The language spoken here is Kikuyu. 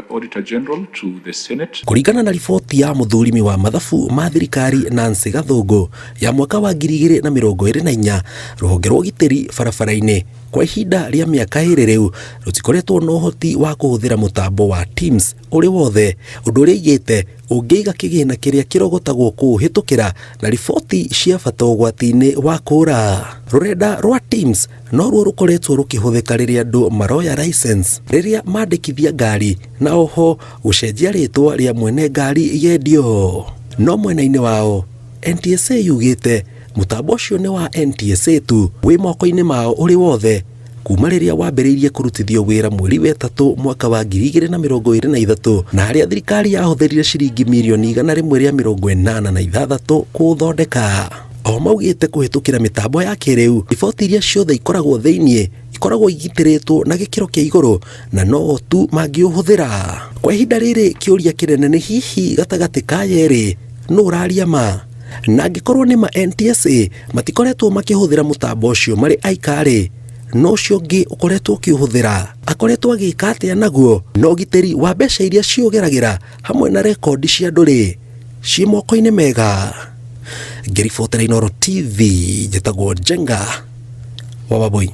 the Auditor General to the Senate. Kũringana na riboti ya mũthurimi wa mathabu ma thirikari Nancy Gathũngũ ya mwaka wa 2024, rũhonge rwa ũgitĩri barabara-inĩ kwa ihinda rĩa mĩaka ĩrĩ rĩu rũtikoretwo na ũhoti wa kũhũthĩra mũtambo wa Teams ũrĩ wothe, ũndũ ũrĩa aigĩte ũngĩiga kĩgĩna kĩrĩa kĩrogotagwo kũũhĩtũkĩra na riboti cia bata ũgwati-inĩ wa kũũra. Rũrenda rwa Teams noruo rũkoretwo rũkĩhũthĩka rĩrĩa andũ maroya license, rĩrĩa mandĩkithia ngari na oho gũcenjia rĩtwa rĩa mwene ngari yendio. No mwena-inĩ wao NTSA yugĩte mũtambo ũcio nĩ wa NTSA tu wĩ moko-inĩ mao ũrĩ wothe kuma rĩrĩa wambĩrĩirie kũrutithio wĩra mweri wa ĩtatũ mwaka wa 2023 na harĩa thirikari yahũthĩrire ciringi mirioni 186 kũũthondeka. O maugĩte kũhĩtũkĩra mĩtambo ya kĩrĩu riboti iria ciothe ikoragwo thĩiniĩ ikoragwo igitĩrĩtwo na gĩkĩro kĩa igũrũ na no tu mangĩũhũthĩra. Kwa ihinda rĩrĩ kĩũria kĩnene nĩ hihi gatagatĩ ka yerĩ nũ ũraria ma? Na angĩkorwo nĩ ma NTSA matikoretwo makĩhũthĩra mũtambo ũcio marĩ aikarĩ, no ũcio ũngĩ ũkoretwo ũkĩũhũthĩra akoretwo agĩka atĩa naguo? Na ũgitĩri wa mbeca iria ciũgeragĩra hamwe na rekondi cia andũ rĩ ciĩ moko-inĩ mega? Ngĩribotera Inooro TV njĩtagwo Njenga wa Waboi.